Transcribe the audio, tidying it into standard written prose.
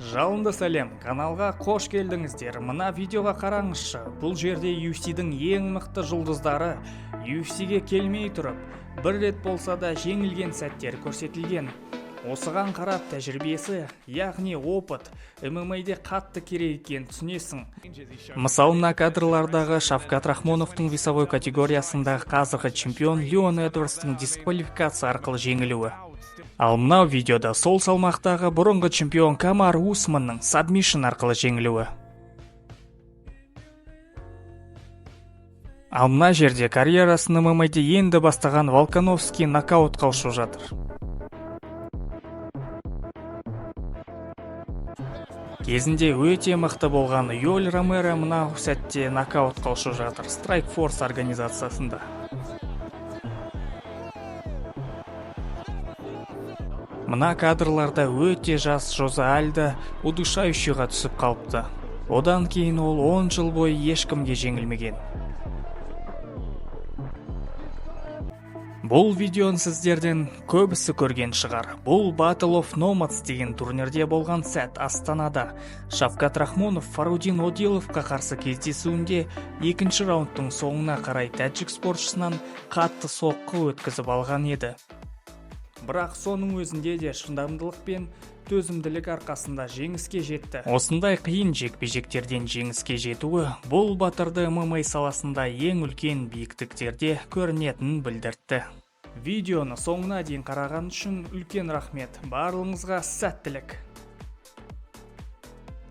Жалынды сәлем, каналға қош келдіңіздер. Мына видеоға қараңызшы. Бұл жерде UFC-дің ең мықты жұлдыздары UFC-ге келмей тұрып, бір рет болса да жеңілген сәттер көрсетілген. Осыған қарап тәжірибесі, яғни опыт, ММА-де қатты керек екенін түсінесің. Мысалы, мына кадрлардағы Шавкат Рахмоновтың весовой категориясындағы қазіргі чемпион Леон Эдвардстың дисквалификация арқылы жеңілуі. Ал мынау видеода сол салмақтағы бұрынғы чемпион Камар Усманның сабмишн арқылы жеңілуі. Ал мына жерде карьерасын ММА-де енді бастаған Волкановский нокаутқа ұшып жатыр. Кезінде өте мықты болған Йоль Ромеро мынау сәтте нокаутқа ұшып жатыр Strike Force организациясында. Мына кадрларда өте жас Жозе Альдо удушающийға түсіп қалыпты. Одан кейін ол 10 жыл бойы ешкімге жеңілмеген. Бұл видеоны сіздерден көбісі көрген шығар. Бұл Battle of Nomads деген турнирде болған сәт Астанада. Шавкат Рахмонов Фарудин Одиловқа қарсы кездесуінде екінші раундтың соңына қарай тәжік спортшысынан қатты соққы өткізіп алған еді. Бірақ соның өзінде де шыдамдылық пен төзімділік арқасында жеңіске жетті. Осындай қиын жекпе-жектерден жеңіске жетуі бұл батырды ММА саласында ең үлкен биіктіктерде көрінетінін білдіртті. Видеоны соңына дейін қараған үшін үлкен рахмет. Барлығыңызға сәттілік.